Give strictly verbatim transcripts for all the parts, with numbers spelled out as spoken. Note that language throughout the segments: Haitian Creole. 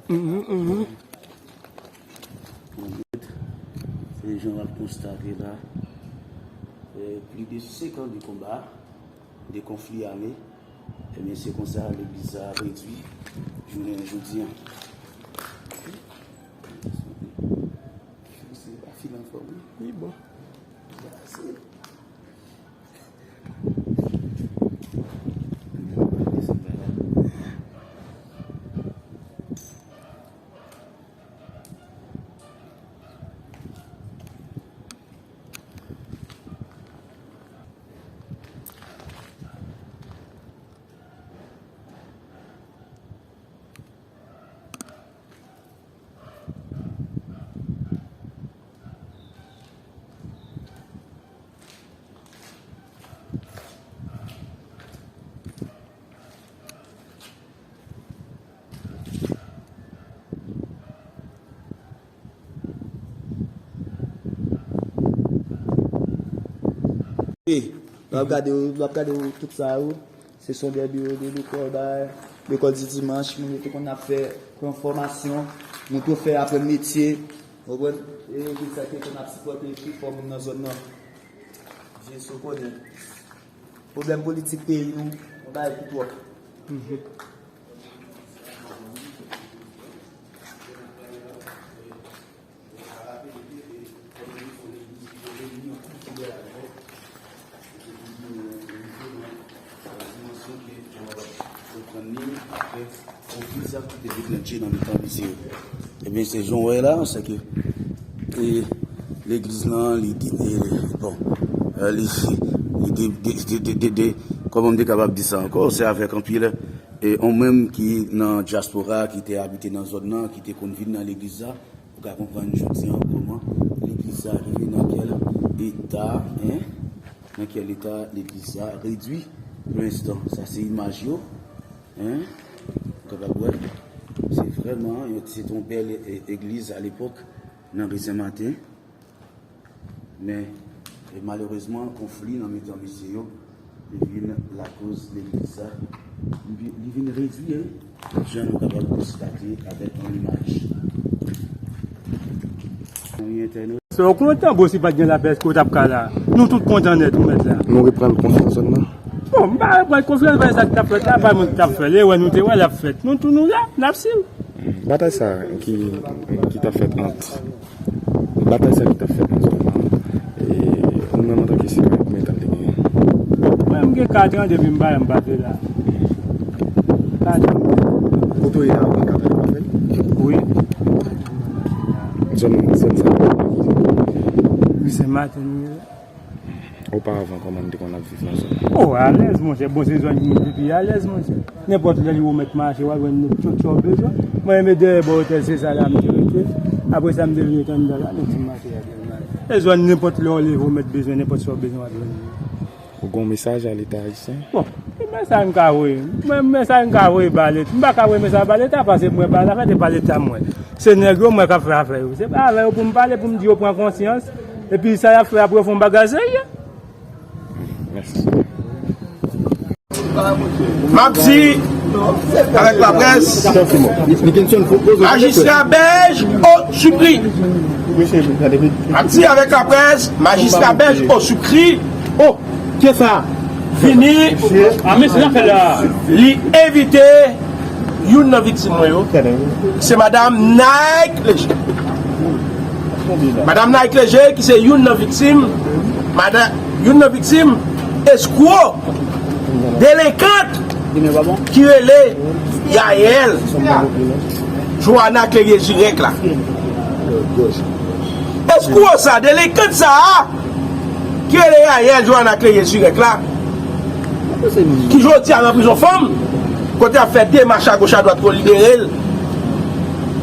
Mhm, mhm. Se jan w ap konstate la, e, plis de senk an de konba, de konfli ame, ebyen, se konsa legliz sa a redui jounen jodi a. Se pa fil anfòm, wi. Wi, bon. Sa se Lè w ap gade, lè w ap gade tout sa yo, se son dè biwo de lekòl, bay, lekòl di dimanch, moun yo te konn ap fè pran fòmasyon, moun yo fè aprann metye, w konprann? E tout sa ki konn ap sipòte pifò moun nan zòn nan. Jezi konnen. Pwoblèm politik peyi nou, yon bagay ki twòp. Konprann li, apre, konfizyon ki te deklanche nan mitan misye yo. Ebyen, se jan w wè la, se ke, e, legliz lan, li, li, e, bon, e, li, li de, de, de, de, de, de, kòman m te kapab di sa ankò, se avèk anpil, e, yon moun ki nan dyaspora, ki te abite nan zòn nan, ki te konn vin nan legliz la, ou ka konprann jodi an kòman legliz sa rive nan kèl eta, en, nan kèl eta legliz sa redui pou lenstan. Sa se imaj yo, en, ou kapab wè. Se vrèman, se te yon bèl, e, egliz alepòk nan Rezen Maten. Men, e, malerezman, konfli nan mitan mesye yo, li vin lakoz legliz sa, li, li vin redui, jan nou kapab konstate avèk yon imaj. Yon entènot. Se w kontan, bon, si pa t gen lapè, èske w t ap ka la? Nou tout kontan nèt, ou mèt la. Nou reprann konsyans zòn nan. Bon, m pa reprann konsyans, pa sa k t ap fèt la, pa mwen ki t ap fè l, e wè nou te wè l ap fèt. Nou tou nou la, n ap swiv. Batay sa ki, ki t ap fèt ant, batay sa ki t ap fèt nan zòn nan, e, ou menm antanke sitwayen, konbyen tan li genyen? Mwen, m gen kat an depi m pa, m pa te la. Kat an. Kote w ye a, ou gen kat an depi w pa fè l? Wi. Zòn, zòn sa. Wi, se maten nou ye la. Oparavan, kòman n te konn ap viv nan zòn nan? O, alèz, monchè. Bon, se zòn moun ki pi alèz, monchè. Nenpòt lè li remèt mache, w al jwenn tout sa w bezwen. Mwen menm dèyè bò otèl, se sa la m te rete. Apre sa, m te vin rete anndan la, nou ti mache a byen mache. E zòn nenpòt lè w leve, w mèt bezwen, nenpòt sa w bezwen, w al jwenn li. Ou gen yon mesaj a Leta ayisyen? Bon, ki mesaj m ka voye? Mwen, mesaj m ka voye ba Leta, m pa ka voye mesaj ba Leta, paske mwen pa la, fè te pa Leta mwen. Se nèg yo mwen k ap fè afè yo. Se pa avè yo pou m pale, pou m di yo pran konsyans. Epi sa y ap fè ap refè yon bagay serye. Mèsi. M ap di avèk laprès, majistra Bèj Osupri. M ap di avèk laprès, majistra Bèj Osupri. Oh, ki sa? Vini, li envite youn nan viktim mwen yo, se madanm Nike Léger. Madanm Nike Léger, ki se youn nan viktim, madanm, youn nan viktim eskwo, delenkant, ki rele Yaël Johanna Clérié Jirèk la. Eskwo sa, delenkant sa a, ki rele Yaël Johanna Clérié Jirèk la, ki jodi a nan prizon fanm, kote y ap fè demach agoch adwat pou libere l.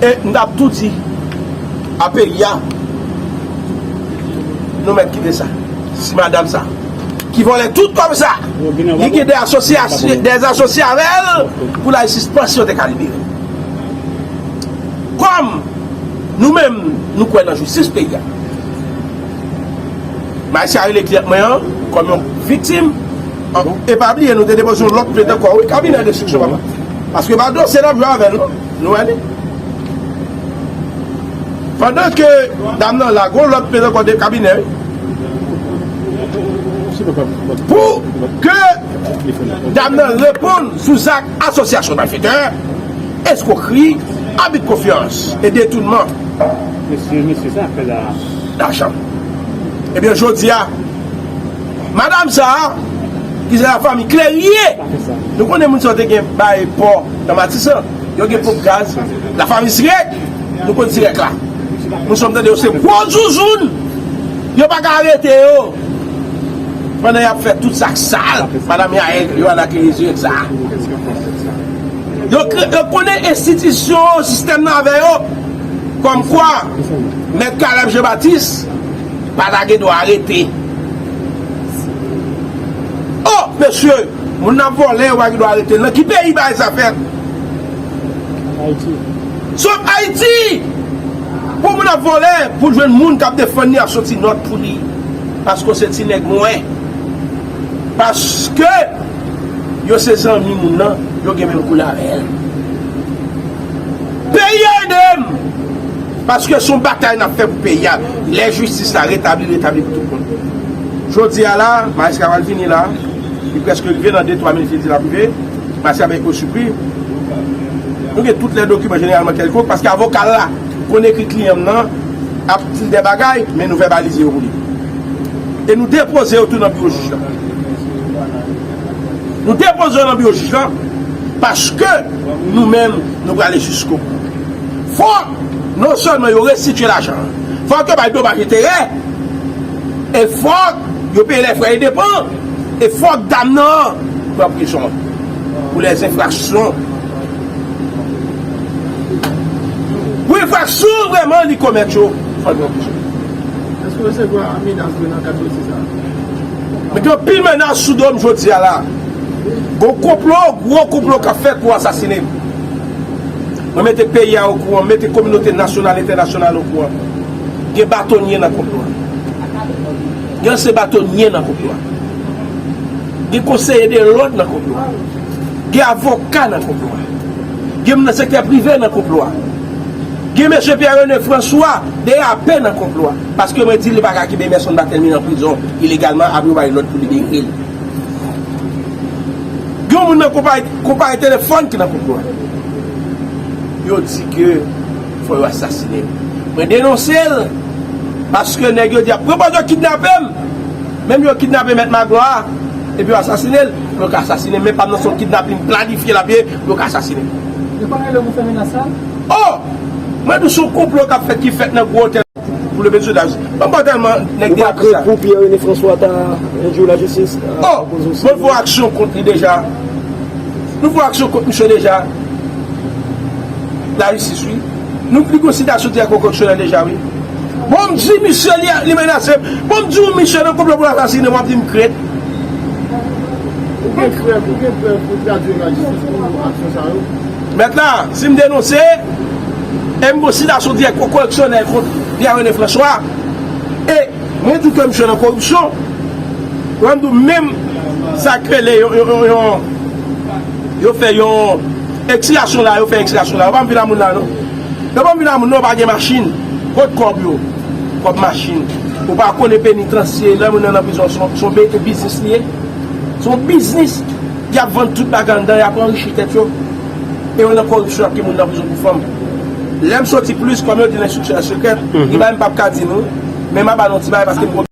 E m t ap tou di a peyi a, nou mèt kite sa. Si madanm sa, ki vòlè tout kòb sa, li gen de asosyasyon, de asosye avè l, pou lajistis panse yo te ka libere l. Kòm nou menm, nou kwè nan jistis peyi a. Majistra rele kliyant mwen an kòm yon viktim. An, e pa bliye, nou te depoze yon lòt plent ankò, wi, kabinè denstriksyon, papa. Paske pa dosye n ap jwe avè l, non. Nou wè li. Pandan ke dam nan la, gon lòt peze ankò de kabinè, wi. Pou ke dam nan reponn sou zak asosyasyon malfetè, eskwokri, abi de konfyans e detounman. Mesye, mesye, sa fè la. Lajan. Ebyen, jodi a, madanm sa a, ki se lafanmi Klerye, nou konnen moun sa yo te gen bay pò nan Matisan, yo gen ponp gaz, lafanmi Sirèk, nou konn Sirèk la. Moun sa yo tande yo se gwo zouzoun, yo pa ka arete yo. Pandan y ap fè tout sa k sal, madanm Yael, yo al ak Elizeyèt sa a. Yo kre-, yo konnen enstitisyon, sistèm nan avè yo. Kòmkwa, mèt Caleb Jean Baptiste pa ta gen dwa arete. Oh, mesye, moun nan vòlè, yo pa gen dwa arete l. Nan ki peyi bagay sa fèt? Ayiti. Sot Ayiti! Pou moun ap vòlè, pou l jwenn moun k ap defann li, ap soti nòt pou li. Paske se ti nèg mwen. Paske yo se zanmi moun nan, yo gen menm koulè avè l. Peyi a ede m! Paske se yon batay n ap fè pou peyi a. Lè jistis la retabli, retabli pou tout moun. Jodi a la, majistra pral vini la. Li prèske rive nan de twa minit, li di l ap rive. Majistra bay osipri. Nou gen tout lè dokiman jeneralman kèlkonk, paske avoka l la konn ekri kliyan m nan, ap di l de bagay, men nou vèbalize yo pou li. E nou depoze yo tou nan biwo jij la. Nou depoze yo nan biwo jij la, paske nou menm, nou prale jiskobou. Fòk non sèlman yo restitye lajan an, fòk yo bay domaj enterè, e fòk yo peye lè frè e depan, e fòk dam nan pran prizon pou lèzenfraksyon. Pou enfraksyon vrèman li komèt yo, fòk li pran prizon. Èske w resevwa menas vre nan kad dosye sa a? Men gen anpil menas sou do m jodi a la. Gon konplo, gwo konplo k ap fèt pou asasinen m. Mwen mete peyi a okouran, mete kominote nasyonal, entènasyonal okouran. Gen batonye nan konplo a. Gen ansyen batonye nan konplo a. Gen konseye de lòd nan konplo a. Gen avoka nan konplo a. Gen moun nan sektè prive nan konplo a. Gen mesye Pierre René François, D A P nan konplo a. Paske mwen di li pa ka kenbe Emerson Barthélemy nan prizon ilegalman, apre yo bay lòd pou libere l. Gen yon moun nan konpayi, konpayi telefòn ki nan konplo a. Yo di ke fò yo asasinen l. Mwen denonse l, paske nèg yo di ap pran pòz yo kidnape m. Menm yo kidnape Mèt Magloire, epi yo asasinen l, pou yo ka asasinen m. Men pa m nan se yon kidnapin planifye l ap ye, pou yo ka asasinen m. Yo pa rele pou fè menas sa? Oh! Mwen di w se yon konplo k ap fèt, ki fèt nan gwo otèl. Pou le bezwen lajistis. Ban m pa tèlman nèg de apre sa. Ou pa krent pou Pierre René François ta endure lajistis? Oh, mwen fè aksyon kont li deja. Nou fè aksyon kont misye deja. Lajistis, wi. Nou, li gon sitasyon dirèk o koreksyonèl deja, wi. Bon, m di misye li, li menase m. Bon, m di w misye nan konplo pou l asasinen m, w ap di m krent. Ou gen prèv, ou gen prèv pou tradui lajistis pou aksyon sa yo? Mèt la, si m denonse, e m gon sitasyon dirèk o koreksyonèl kont Pierre René François, e mwen di w ke misye nan koripsyon, mwen di w menm sa k rele yon, yon, yon, yon, yo fè yon ekstriyasyon la, yo fè ekstriyasyon la, yo pa anvi la moun la non. Yo pa anvi la moun non, yo pa gen machin. Kot kòb yo? Kòb machin. Ou pa konnen penitansye, lè moun nan nan prizon, se yon, se yon be-, biznis li ye. Se yon biznis. Y ap vann tout bagay anndan, y ap anrichi tèt yo. E yo nan koripsyon, y ap gen moun nan prizon pou fanm. Lè m soti plis, kòm yo di lenstriksyon sekrè, gen bagay m p ap ka di nou, men m a ba nou ti bagay paske m